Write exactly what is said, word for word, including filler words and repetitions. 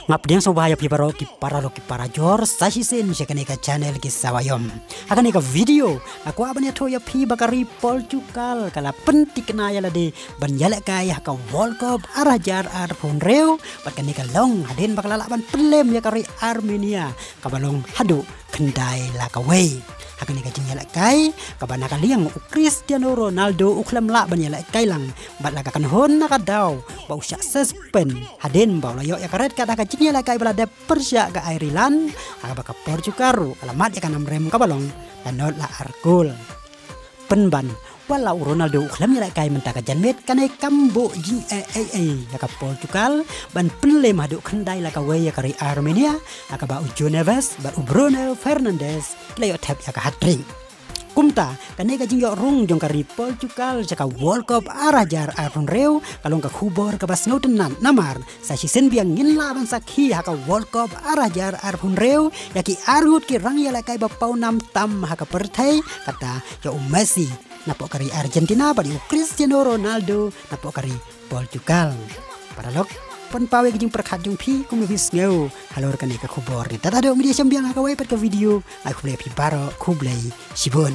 Nga pdiang sngewbha ïa phi baroh ki para lok ki para jor sa shisien sha kane ka channel Ki Sawa Ïom. Ha kane ka video nga kwah ban ïathuh ïa phi ba ka ri Portugal ka la pynthikna ïa lade ban ïalehkai ha ka World Cup ar hajar arphew hynriew bad kane ka long hadien ba ka la lah ban pynlem ïa ka ri Armenia kaba long haduh khyndai la kawei. Ha kane ka jingïalehkai kaba na ka liang u Cristiano Ronaldo u khlem lah ban ïalehkai lang bad la ka kynhun na ka daw ba u shah suspend hadien ba u la ïoh ïa ka red card ha ka jingïalehkai ba la dep pyrshah ka Ireland, ha kaba ka Portugal ruh ka la mad ïa ka nam rem kaba long la nod la ar gol. Pynban, wat la u Ronaldo u khlem ïalehkai mynta ka janmiet, kane kam buh jingeh ei ei ïa ka Portugal ban pynlem haduh khyndai la kawei ïa ka ri Armenia, ha kaba u Joe Neves bad u Bruno Fernandes ki la ïoh thep ïa ka hat-trick. Kumta, kane ka jingïoh rung jong ka ri Portugal sha ka World Cup ar hajar arphew hynriew ka long ka khubor kaba sngewtynnat namar sa shisien biang ngin lah ban sakhi ha ka World Cup ar hajar arphew hynriew ïa ki arngut ki rangïalehkai ba pawnam tam ha ka pyrthei, kata ïa u Messi napoh ka ri Argentina bad ïa u Cristiano Ronaldo napoh ka ri Portugal. Para lok, pynpaw ïa ki jingpyrkhat jong phi kumno phi sngew halor kane ka khubor. Te tang haduh mynta shem biang ha kawei pat ka video, ai khublei ïa phi baroh, khublei shibun.